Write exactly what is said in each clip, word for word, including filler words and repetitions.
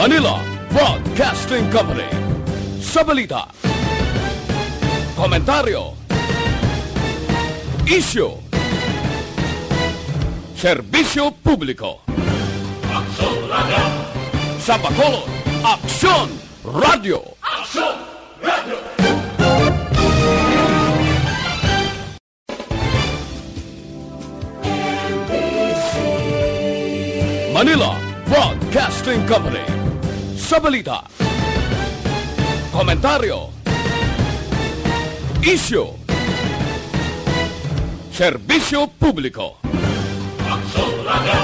Manila Broadcasting Company. Sa balita, komentaryo, isyu, serbisyo publiko. Aksyon Radio. Sa Bacolod, Aksyon Radio. Aksyon Radio. Manila Broadcasting Company. Sa balita, komentaryo, isyu, serbisyo publiko. Aksyon Radio.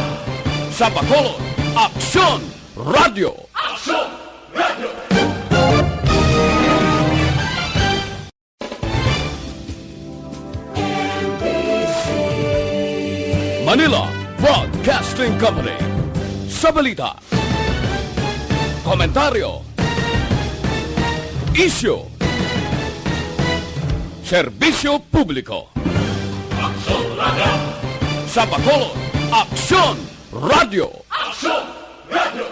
Sa Bacolod, Aksyon Radio. Aksyon Radio. Manila Broadcasting Company. Sa balita, komentaryo, isyu, serbisyo publiko. Aksyon Radio. Sa Bacolod, Aksyon Radio. Aksyon Radio.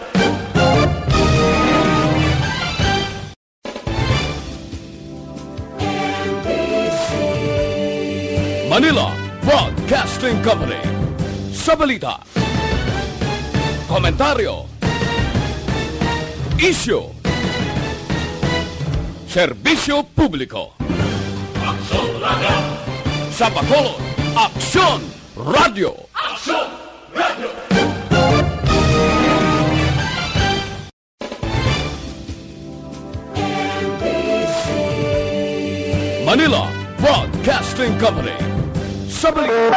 Manila Broadcasting Company. Sa balita, komentaryo, isyu, serbisyo publiko. Aksyon Radio. Sa Bacolod, Aksyon Radio. Aksyon Radio. Manila Broadcasting Company. Sa balita,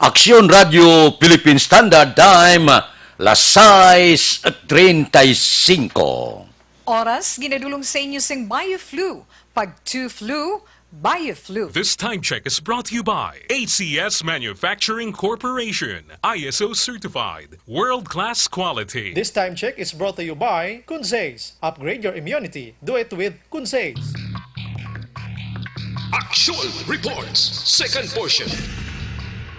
Aksyon Radio Philippine Standard Time, las sais treinta y cinco. Oras ginadulong sa inyo sing Bioflu. Pag two flu, Bioflu. This time check is brought to you by A C S Manufacturing Corporation, I S O certified, world-class quality. This time check is brought to you by Kunzes. Upgrade your immunity. Do it with Kunzes. Action Reports, second portion.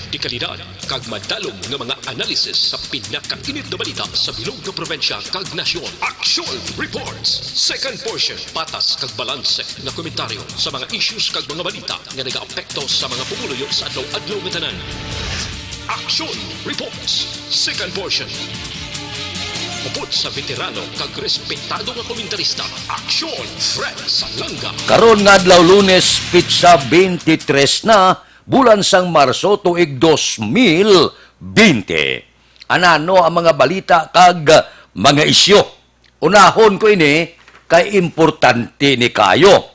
Dekalidad kag madalom nga mga analisis sa pinakainit nga balita sa bilog nga probinsya kag nasyon. Action Reports, second portion. Patas kag balanse nga komentaryo sa mga issues kag mga balita nga nagaapekto sa mga pumuluyo sa adlaw-adlaw nga tanan. Action Reports, second portion. Upod sa veterano kag respetado nga komentarista, Action Fred Salanga. Karon nga adlaw, Lunes, petsa twenty-three na, bulan sang Marso, tuig dos mil bente. Anano ang mga balita kag mga isyu? Unahon ko ini kay importante ni kayo.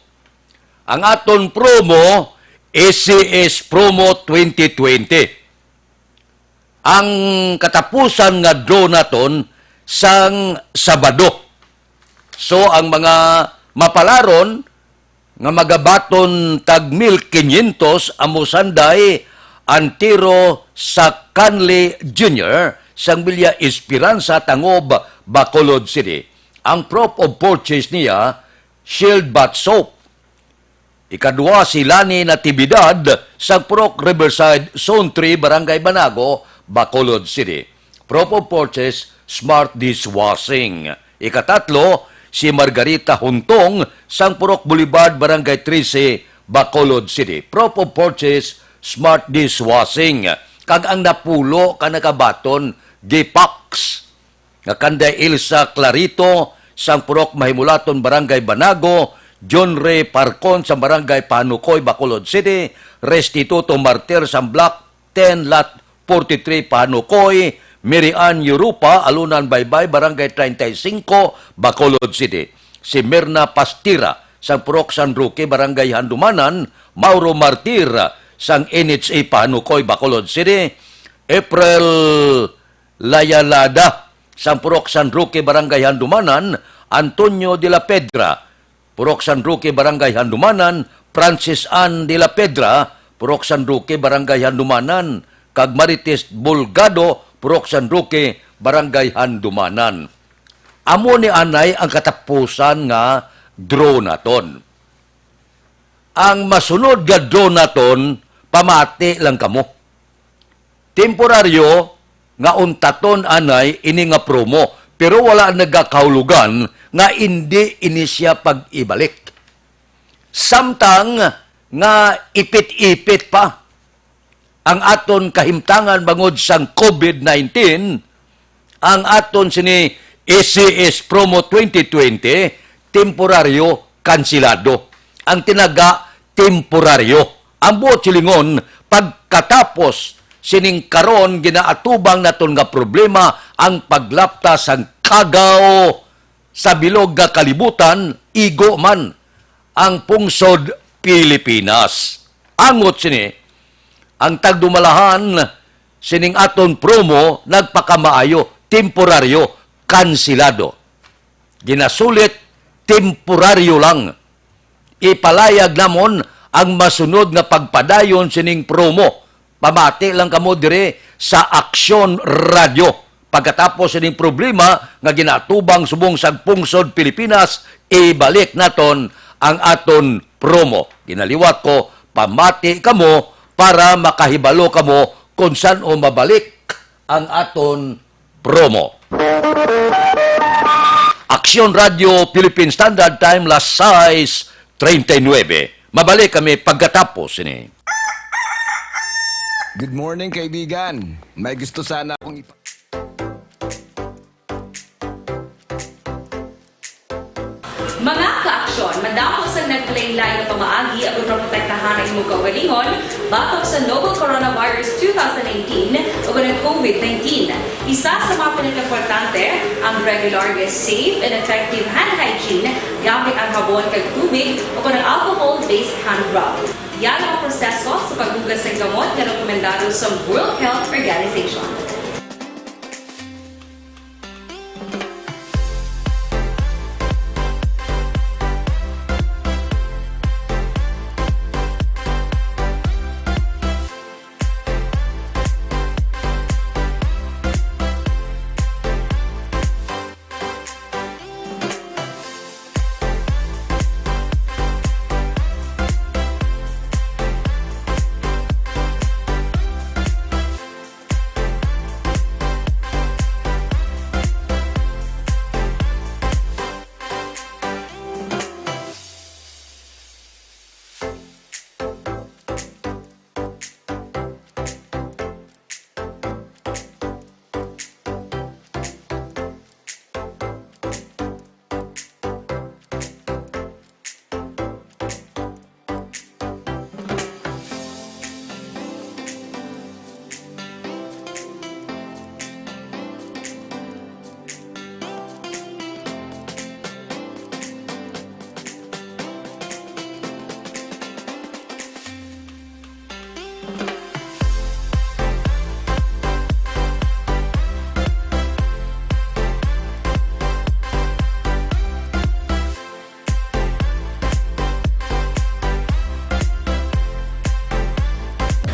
Ang aton promo, A C S Promo twenty twenty. Ang katapusan nga draw naton sang Sabado. So, ang mga mapalaron nga magabaton tag mil quinientos amo sanday Antero Sacanli Junior sang Villa Esperanza, Tangob, Bacolod City. Ang proof of purchase niya, Shield Bath Soap. Ikadua, si Lani Natividad sang Purok Riverside, Zone three, Barangay Banago, Bacolod City. Proof of purchase, Smart Dishwashing. Ikatatlo, si Margarita Huntong sang Purok Boulevard, Barangay trese, Bacolod City. Proof of purchase, Smart Dishwashing. Kag ang napulo ka nakabaton, Gipax. Nga kanday Ilsa Clarito sang Purok Mahimulaton, Barangay Banago, John Ray Parcon sang Barangay Panukoy, Bacolod City, Restituto Martir sang Block ten, Lot forty-three, Panukoy, Mary Ann Europa, Alunan Baybay, Barangay treinta y cinco, Bacolod City. Si Mirna Pastira sang Purok San Roque, Barangay Handumanan, Mauro Martir sang N H A Panukoy, Bacolod City, April Layalada sang Purok San Roque, Barangay Handumanan, Antonio de la Pedra, Purok San Roque, Barangay Handumanan, Francis Ann de la Pedra, Purok San Roque, Barangay Handumanan, kag Marites Bulgado, Purok San Roque, Barangay Handumanan. Amo ni anay ang katapusan nga draw naton. Ang masunod nga draw naton, pamati lang kamo. Temporaryo nga untaton anay ini nga promo, pero wala nagakahulugan nga indi ini siya pag-ibalik. Samtang nga ipit-ipit pa ang aton kahimtangan bangod sang COVID nineteen, ang aton sini E C S Promo twenty twenty, temporaryo kansilado. Ang tinaga, temporaryo. Ang buot silingon, pagkatapos sining karon ginaatubang naton nga problema, ang paglapta sang kagaw sa bilog nga kalibutan, igo man ang pungsod Pilipinas. Angot sini, ang tagdumalahan sining aton promo nagpakamaayo, temporaryo, kansilado. Ginasulit, temporaryo lang. Ipalayag namon ang masunod nga pagpadayon sining promo. Pamati lang kamo diri sa Aksyon Radyo. Pagkatapos sining problema nga ginatubang subong sa pungsod Pilipinas, ibalik naton ang aton promo. Ginaliwat ko, pamati kamo para makahibalo kamo kung san-o mabalik ang aton promo. Aksyon Radyo Philippine Standard Time, las sais treinta y nueve. Mabalik kami pagkatapos sini. Good morning, kaibigan. May gusto sana akong ipa- Mga ka-aksyon, madamo sang nagpalain-lain nga pamaagi aron maprotektahan ang imong kaugalinggon batok sa novel coronavirus two thousand nineteen o ang COVID nineteen. Isa sa mga pinakaimportante ang regular nga safe and effective hand hygiene gamit ang habon kag tubig o ang alcohol-based hand rub. Yara ang proseso sa paghugas sang gamot nga rekomendado sa World Health Organization.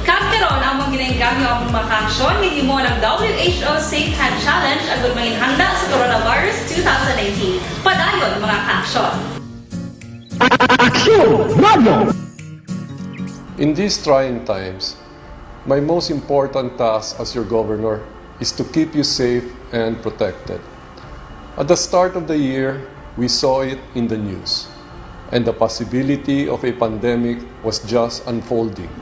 Kag karon, among ginaengganyo ang mga kaaksyon nga himo ng W H O Safe Hand Challenge agud manginhanda sa coronavirus two thousand nineteen. Padayon, mga kaaksyon. Aksyon Radio! In these trying times, my most important task as your governor is to keep you safe and protected. At the start of the year, we saw it in the news, and the possibility of a pandemic was just unfolding.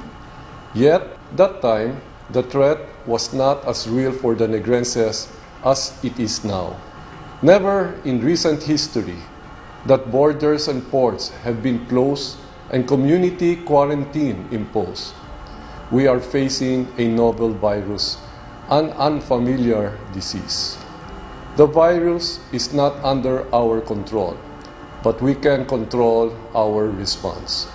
Yet, that time, the threat was not as real for the Negrenses as it is now. Never in recent history that borders and ports have been closed and community quarantine imposed. We are facing a novel virus, an unfamiliar disease. The virus is not under our control, but we can control our response.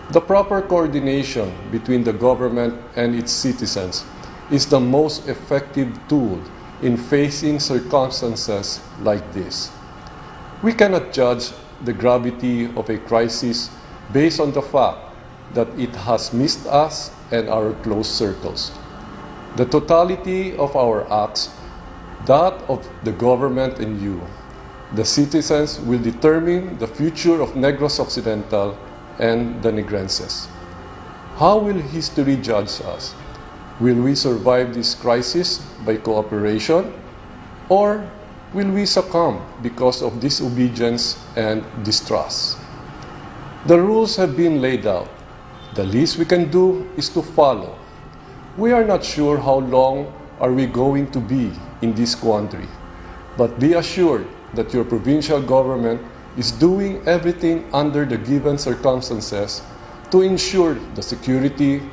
The proper coordination between the government and its citizens is the most effective tool in facing circumstances like this. We cannot judge the gravity of a crisis based on the fact that it has missed us and our close circles. The totality of our acts, that of the government and you, the citizens, will determine the future of Negros Occidental and the Negrenses. How will history judge us? Will we survive this crisis by cooperation or Will we succumb because of disobedience and distrust? The rules have been laid out. The least we can do is to follow. We are not sure how long are we going to be in this quandary, but be assured that your provincial government is doing everything under the given circumstances to ensure the security,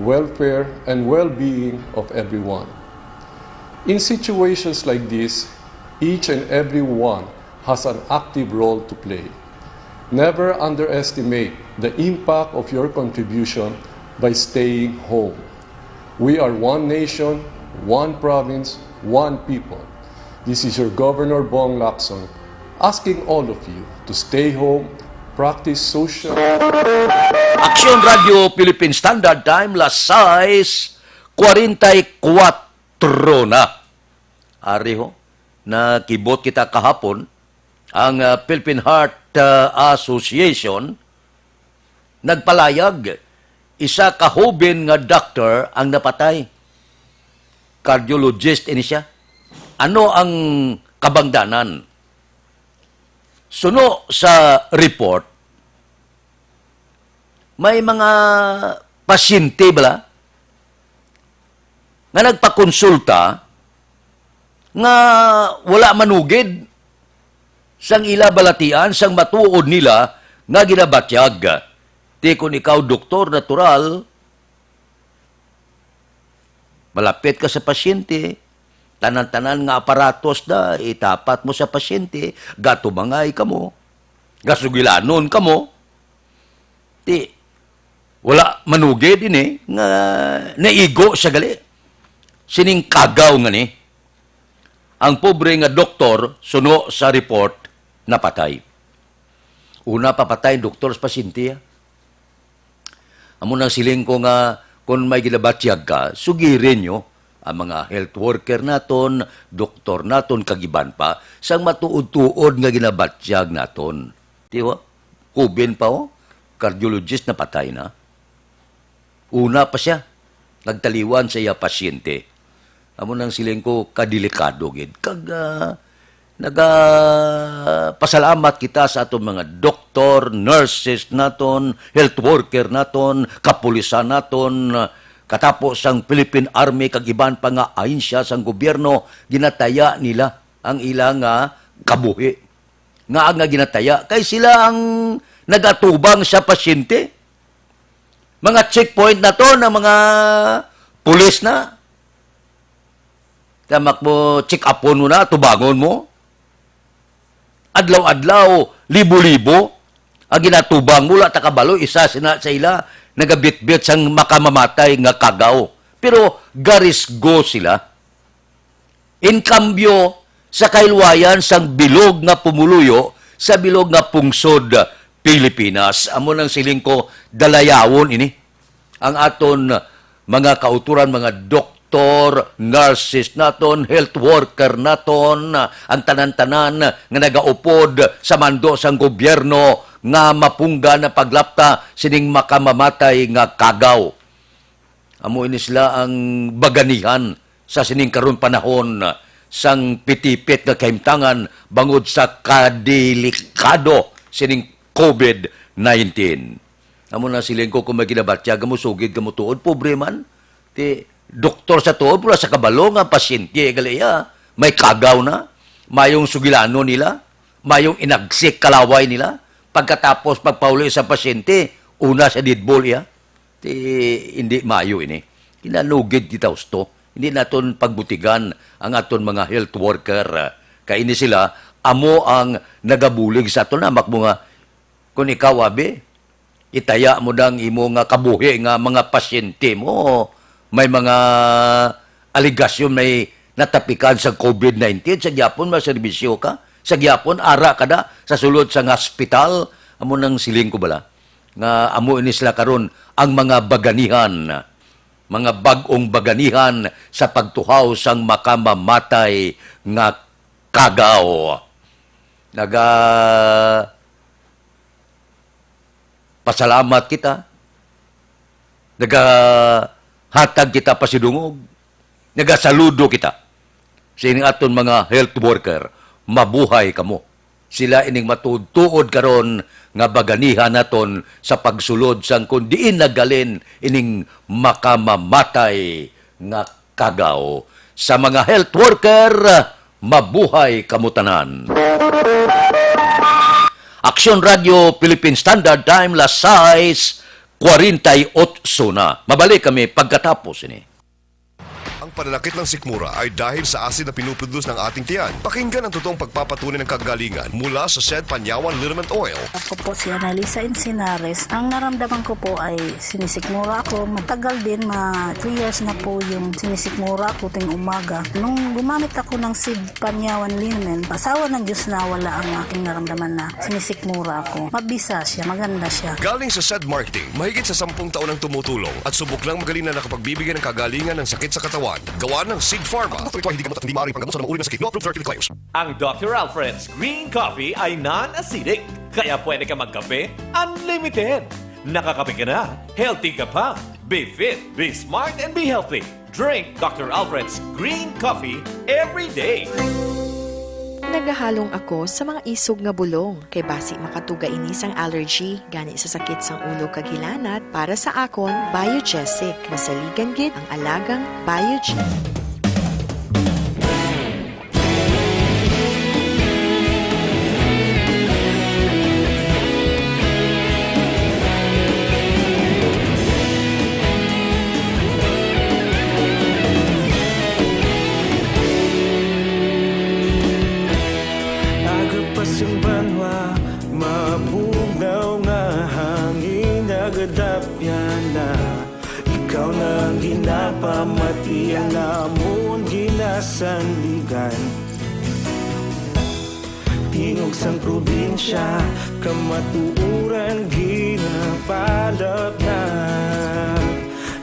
welfare, and well-being of everyone. In situations like this, each and every one has an active role to play. Never underestimate the impact of your contribution by staying home. We are one nation, one province, one people. This is your Governor Bong Lacson asking all of you to stay home, practice social Aksyon Radio Philippine Standard Time, las sais cuarenta y cuatro na. Ari ho, nakibot kita kahapon, ang, ah, Philippine Heart, ah, Association nagpalayag, isa ka hoben nga doctor ang napatay. Cardiologist ini siya. Ano ang kabangdanan? Suno sa report, may mga pasyente bala nga nagpakonsulta nga wala manugid sang ila balatian, sang matuod nila nga ginabatyag. Ti kon ikaw doktor natural, malapit ka sa pasyente, tanan-tanan nga aparatos na itapat mo sa pasyente, gatubangay kamo, gasugilanon kamo. Ti, wala manugid ini nga naigo siya gali sining kagaw nga ni. Ang pobre nga doktor, suno sa report, napatay. Una, papatay ang doktor sa pasyente, ah. Amo nang siling ko nga, kung may ginabatyag ka, sugirin nyo ang mga health worker naton, doktor naton, kag iban pa, sang matuod-tuod nga ginabatyag naton. Di ba? Hoben pa, oh. Cardiologist, napatay na. Una pa siya, nagtaliwan sa iya pasyente. Amo nang siling ko, kadelikado gid. Kag, ah, nagapasalamat kita sa aton mga doktor, nurses naton, health worker naton, kapulisan naton, katapos sang Philippine Army kag iban pa nga ahensya sang gobyerno, ginataya nila ang ila nga kabuhi. Nga, nga ginataya kay sila ang nagatubang sa pasyente. Mga checkpoint na to ng mga pulis na. Tamak mo, check upon mo na, tubangon mo. Adlaw-adlaw, libo-libo ang ginatubang mo, wala ta kabalo, isa sina sa ila nagabitbit sang makamamatay nga kagaw. Pero garisgo sila. In cambio, sa kahilwayan sang bilog nga pumuluyo sa bilog nga pungsod Pilipinas, amo nang siling ko, dalayawon ini. Ang aton mga kauturan, mga doktor, nurses naton, health worker naton, ang tanan-tanan nga nagaupod sa mando sang gobyerno nga mapunggan ang paglapta sining makamamatay nga kagaw. Amo ini sila ang baganihan sa sining karon panahon sang pitipit nga kahimtangan bangod sa kadelikado sining covid nineteen. Amo na siling ko, kung may ginabatyag mo, sugid ka mo tuod, pobre man. Ti, doktor sa tuod, wala sa kabalo nga pasyente, gali iya, may kagaw na, mayong sugilanon nila, mayong inagsik kalaway nila. Pagkatapos, pagpauli sa pasyente, una sa deadball iya. Ti, hindi maayo ini. Kinalugid kita husto. Hindi naton pagbutigan ang aton mga health worker. Kay ini sila, amo ang nagabulig sa aton. Amak mo nga, kung ikaw, abi, itaya mo dang imo nga kabuhi nga mga pasyente mo, may mga aligasyon, may natapikan sa covid nineteen, sa gyapon maserbisyo ka, sa gyapon ara ka da sa sulod sang hospital, amo nang siling ko bala nga amo ini sila karon ang mga baganihan, mga bag-ong baganihan sa pagtuhaw sang makamamatay nga kagaw. Naga pasalamat kita, nagahatag kita pasidungog, nagasaludo kita sa ining aton mga health worker. mabuhay kamo. Sila ining matuod-tuod karon nga baganihan naton sa pagsulod sang kon diin naghalin ining makamamatay nga kagaw. Sa mga health worker, mabuhay kamo tanan. Aksyon Radio Philippine Standard Time, las sais cuarenta y ocho na. Mabalik kami pagkatapos ini. Ang pananakit ng sikmura ay dahil sa asid na pinuproduce ng ating tiyan. Pakinggan ang totoong pagpapatunay ng kagalingan mula sa Shed Panyawan Liniment Oil. Ako po si Annalisa Encinares. Ang naramdaman ko po ay sinisikmura ako. Matagal din, mga three years na po yung sinisikmura ako tuwing umaga. Nung gumamit ako ng Shed Panyawan Liniment, asawa ng Diyos na wala ang aking naramdaman na sinisikmura ako. Mabisa siya, maganda siya. Galing sa Shed Marketing, mahigit sa sampung taon ang tumutulong at subok lang magaling na nakapagbibigay ng kagalingan ng sakit sa katawan. Gawa ng Sig Pharma. Ang produkto ito ay hindi gamot at hindi maaaring panggamot sa mga uri ng sakit. No approved therapeutic claims. Ang Doctor Alfred's Green Coffee ay non-acidic, kaya pwede ka magkape unlimited. Nakakape ka na, healthy ka pa. Be fit, be smart, and be healthy. Drink Doctor Alfred's Green Coffee every day. Nagahalong ako sa mga isog nga bulong, kay basi makatuga ini sang allergy. Gani sa sakit sang ulo kag hilanat, para sa akon, Biogesic. Masaligan gid ang alagang Biogen. Aga pa sing banwa, mabugnaw nga hangin, nagadapyan na. Ikaw na ang ginapamati, ang amon ginasandigan. Tingog sang probinsya, kamatuoran ginapalapnag.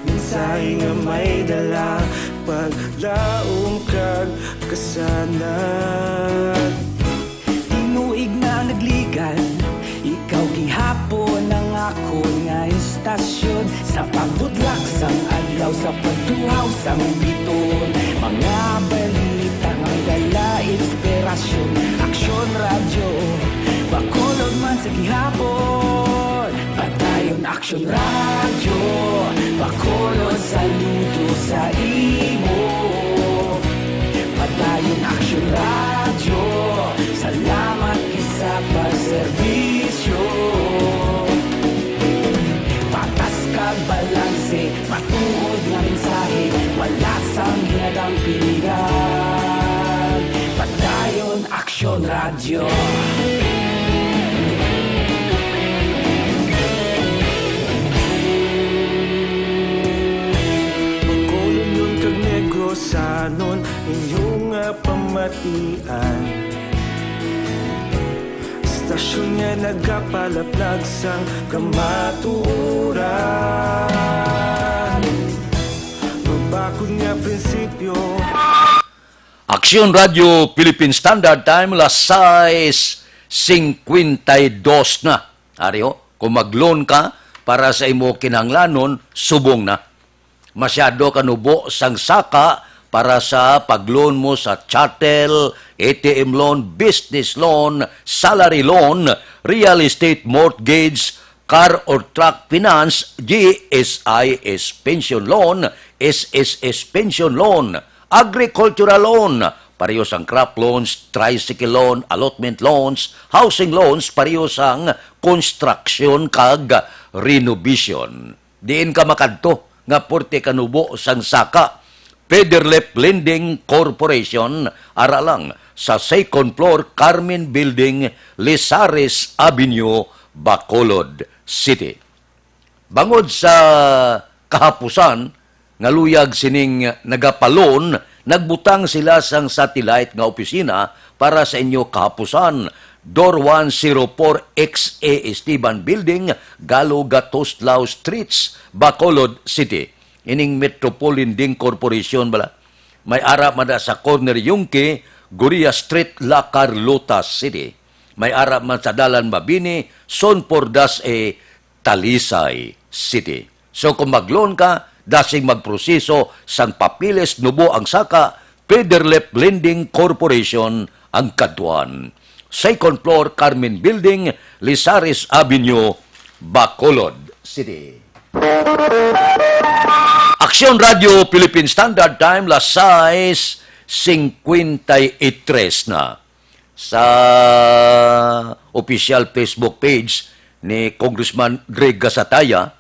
Mensahe nga may dala, paglaom kag kasanag. Tinuig na nagligan, ikaw gihapon ang akon nga istasyon. Sa pagbutlak sang adlaw, sa pagtuhaw sang biton, mga balita nga dala inspirasyon. Aksyon Radyo, Bacolod man sa gihapon. Padayon Aksyon Radyo, Bacolod, saludo sa imo. Padayon Aksyon Radyo, salamat gid sa pagserbisyo. Patas kag balanse, matuod nga mensahe, wala sang ginadampingan. Padayon Aksyon Radyo. Bacolod kag Negrosanon, inyo nga pamatian. Istasyon nga nagapalaplag sang kamatuoran. Mabakod nga prinsipyo. Aksyon Radyo Philippine Standard Time, las sais cincuenta y dos na. Ari, oh, kung mag-loan ka para sa imo kinahanglanon, subong na. Masyado ka nubo sang saka para sa pag-loan mo sa chattel, A T M loan, business loan, salary loan, real estate mortgage, car or truck finance, G S I S pension loan, S S S pension loan, agricultural loan, pareho sang crop loans, tricycle loan, allotment loans, housing loans, pareho sang construction kag renovation. Diin ka makadto nga porte ka nubo sang saka? Federlip Lending Corporation, ara lang sa second floor, Carmen Building, Lizares Avenue, Bacolod City. Bangod sa kahapusan nga luyag sining nagapalon, nagbutang sila sang satellite nga opisina para sa inyo kahapusan. Door one zero four X A Esteban Building, Galo Gatoslao Streets, Bacolod City. Ining Metropol Lending Corporation bala. May ara man na sa corner Yungque, Goria Street, La Carlota City. May ara man sa Dalan Mabini, Son Pordas E, Talisay City. So kung mag-loan ka, dasig magproseso sang papeles nubo ang saka, Federlip Lending Corporation, ang kadtuan. Second floor, Carmen Building, Lizares Avenue, Bacolod City. Aksyon Radio Philippine Standard Time, las sais cincuenta y tres na. Sa official Facebook page ni Congressman Greg Gasataya,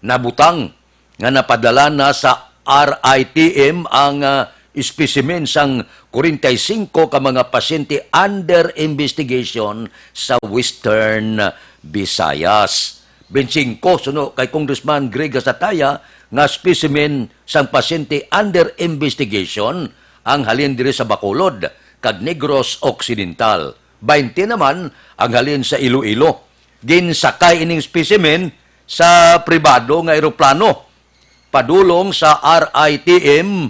nabutang nga napadala na sa R I T M ang, ah, specimen sang forty-five ka mga pasyente under investigation sa Western Visayas. Twenty-five, suno kay Congressman Greg Gasataya, nga specimen sang pasyente under investigation ang halin diri sa Bacolod kag Negros Occidental. Twenty naman ang halin sa Iloilo. Ginsakay ining specimen sa pribado nga eroplano padulong sa R I T M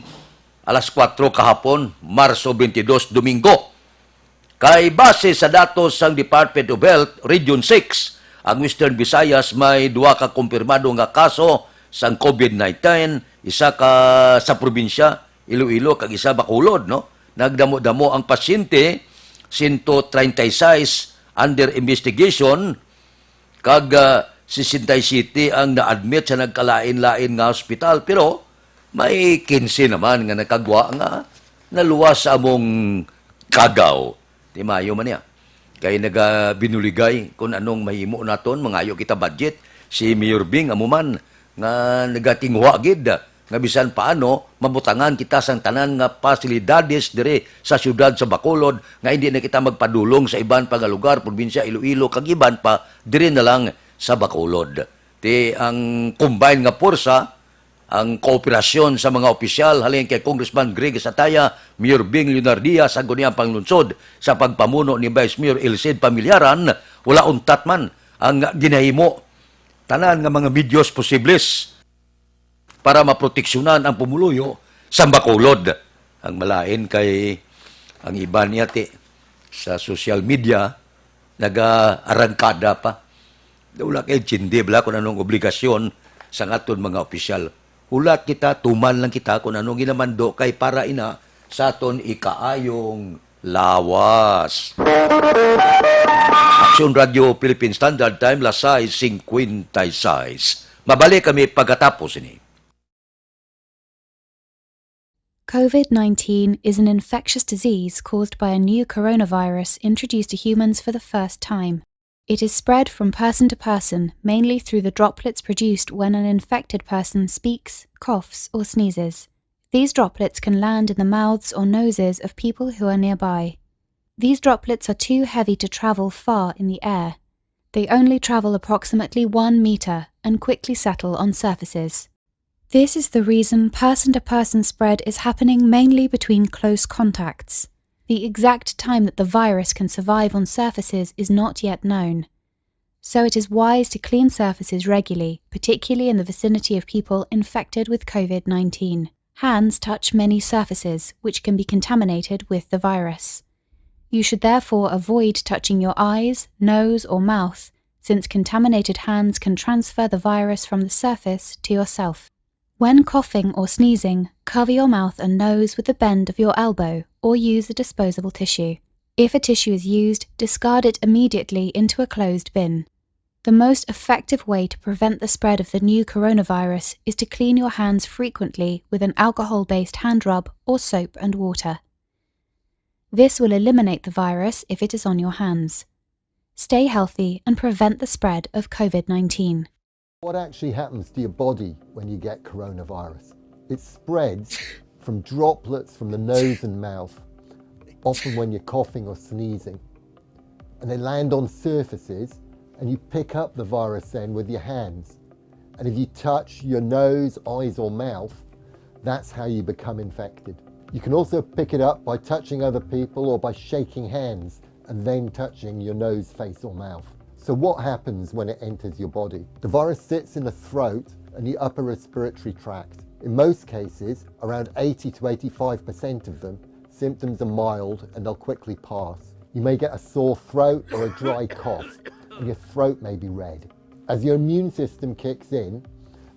alas kuwatro kahapon, Marso twenty-dos, Domingo. Kay base sa datos sang Department of Health, Region six, ang Western Visayas may duha ka kumpirmado nga kaso sang COVID nineteen, isa ka sa probinsya Iloilo kag isa Bacolod, no? Nagdamo-damo ang pasyente, sento treinta y seis under investigation, kag, ah, sesenta y siyete ang na-admit sa nagkalain-lain nga hospital, pero may kinse naman nga nakagwa nga naluwas sa among kagaw. Di maayo man niya. Kay nagabinuligay kung anong mahimo naton, mangayo kita budget. Si Mayor Bing amo man nga nagatinguha gid nga bisan paano mabutangan kita sang tanan nga pasilidades diri sa siyudad sa Bacolod, nga hindi na kita magpadulong sa iban pa nga lugar, probinsya Iloilo, kag iban pa, diri na lang sa Bacolod. Ti ang combine nga pwersa, ang kooperasyon sa mga opisyal halin kay Congressman Greg Sataya, Mayor Bing Leonardia, sa Sangguniang Panglungsod sa pagpamuno ni Vice Mayor Elcid Pamillaran, wala untat man ang ginahimo tanan nga mga medyos posibles para maproteksyonan ang pumuluyo sa Bacolod. Ang malain kay ang iban niya ti sa social media, naga-arangkada pa. Wala kay intindi bala kung anong obligasyon sang aton mga opisyal. Hulat kita, tuman lang kita kung anong ginamando kay para ina sa aton ikaayong lawas. Aksyon Radio Philippine Standard Time, las sais cincuenta y seis. Mabalik kami pagkatapos ini. COVID nineteen is an infectious disease caused by a new coronavirus introduced to humans for the first time. It is spread from person to person, mainly through the droplets produced when an infected person speaks, coughs, or sneezes. These droplets can land in the mouths or noses of people who are nearby. These droplets are too heavy to travel far in the air. They only travel approximately one meter and quickly settle on surfaces. This is the reason person to person spread is happening mainly between close contacts. The exact time that the virus can survive on surfaces is not yet known. So it is wise to clean surfaces regularly, particularly in the vicinity of people infected with COVID nineteen. Hands touch many surfaces which can be contaminated with the virus. You should therefore avoid touching your eyes, nose, or mouth, since contaminated hands can transfer the virus from the surface to yourself. When coughing or sneezing, cover your mouth and nose with the bend of your elbow or use a disposable tissue. If a tissue is used, discard it immediately into a closed bin. The most effective way to prevent the spread of the new coronavirus is to clean your hands frequently with an alcohol based hand rub or soap and water. This will eliminate the virus if it is on your hands. Stay healthy and prevent the spread of COVID nineteen. What actually happens to your body when you get coronavirus? It spreads from droplets from the nose and mouth, often when you're coughing or sneezing. And they land on surfaces, and you pick up the virus then with your hands. And if you touch your nose, eyes, or mouth, that's how you become infected. You can also pick it up by touching other people or by shaking hands and then touching your nose, face, or mouth. So, what happens when it enters your body? The virus sits in the throat and the upper respiratory tract. In most cases, around eighty to eighty-five percent of them, symptoms are mild and they'll quickly pass. You may get a sore throat or a dry cough, and your throat may be red. As your immune system kicks in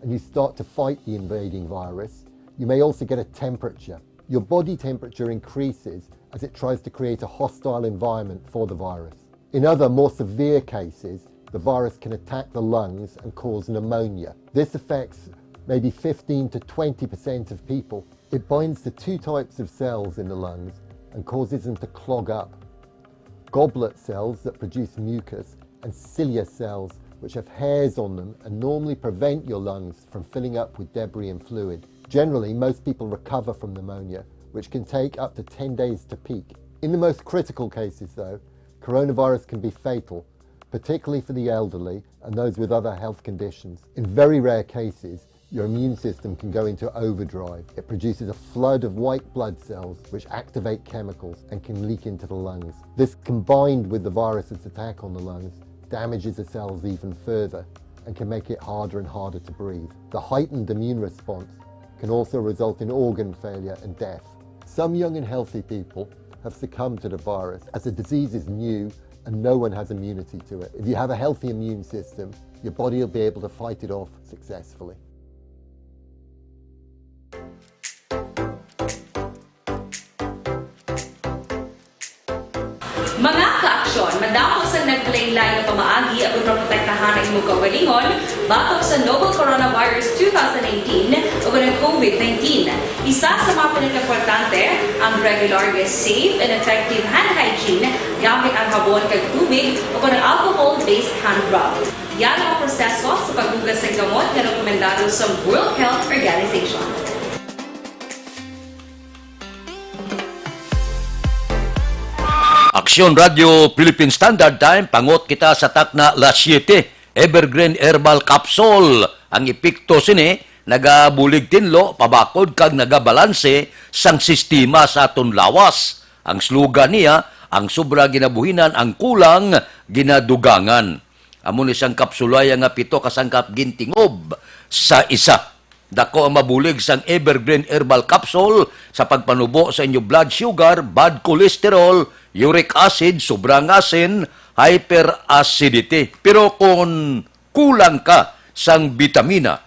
and you start to fight the invading virus, you may also get a temperature. Your body temperature increases as it tries to create a hostile environment for the virus. In other, more severe cases, the virus can attack the lungs and cause pneumonia. This affects maybe fifteen to twenty percent of people. It binds to two types of cells in the lungs and causes them to clog up. Goblet cells that produce mucus and cilia cells, which have hairs on them and normally prevent your lungs from filling up with debris and fluid. Generally, most people recover from pneumonia, which can take up to ten days to peak. In the most critical cases, though, coronavirus can be fatal, particularly for the elderly and those with other health conditions. In very rare cases, your immune system can go into overdrive. It produces a flood of white blood cells, which activate chemicals and can leak into the lungs. This, combined with the virus's attack on the lungs, damages the cells even further and can make it harder and harder to breathe. The heightened immune response can also result in organ failure and death. Some young and healthy people have succumbed to the virus, as the disease is new and no one has immunity to it. If you have a healthy immune system, your body will be able to fight it off successfully. Mga kaaksyon, madamo sang naglain-lain nga pamaagi aron maprotektahan ang imong kaugalingon batok sa novel coronavirus two thousand nineteen ug ang COVID nineteen. Isa sa mga pinakaimportante, ang regular nga safe and effective hand hygiene gamit ang habon kag tubig ug ang alcohol-based hand rub. Yara ang proseso sa paghugas sang gamot nga rekomendado sa World Health Organization. Aksyon Radyo Philippine Standard Time, pangot kita sa takna las siyete. Evergreen Herbal Capsule. Ang epekto sini nagabulig tinlo, pabakod kag nagabalanse sang sistema sa aton lawas. Ang slogan niya, ang sobra ginabuhinan, ang kulang ginadugangan. Amo ni sang kapsulaya nga pito ka sangkap gintingob sa isa. Dako ang mabulig sang Evergreen Herbal Capsule sa pagpanubo sa inyo blood sugar, bad cholesterol, uric acid, sobrang asin, hyperacidity. Pero kung kulang ka sang bitamina,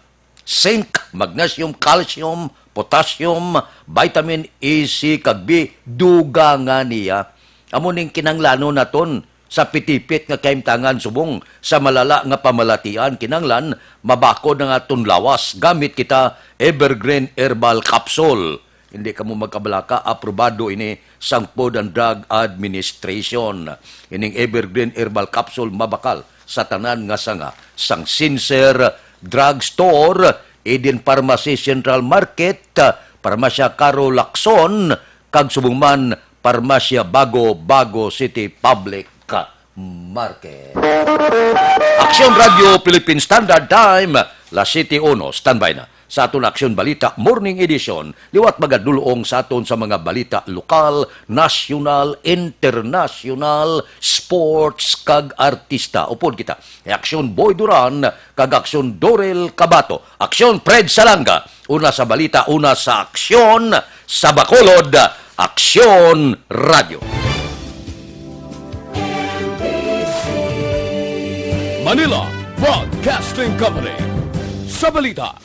zinc, magnesium, calcium, potassium, vitamin A, C, kag B, dugangan niya. Amo ning kinahanglanon naton sa pitipit nga kahimtangan subong sa malala nga pamalatian, kinahanglan mabakod ang aton lawas. Gamit kita Evergreen Herbal Capsule. Hindi kamo magkabalaka, aprobado ini sang Food and Drug Administration. Ining Evergreen Herbal Capsule mabakal sa tanan nga sanga sang Sincere Drug Store, Eden Pharmacy Central Market, Parmasya Caro Lacson, kag subong man Parmasya Bago, Bago City Public Market. Aksyon Radyo Philippine Standard Time, las siyete uno. Standby na sa aton Aksyon Balita Morning Edition. Liwat magadulong sa aton sa mga balita lokal, nasyonal, internasyonal, sports, kag artista. Upod kita, Aksyon Boy Duran kag Aksyon Dorel Cabato. Aksyon Fred Salanga. Una sa balita, una sa aksyon, sa Bacolod, Aksyon Radyo. Manila Broadcasting Company. Sa balita,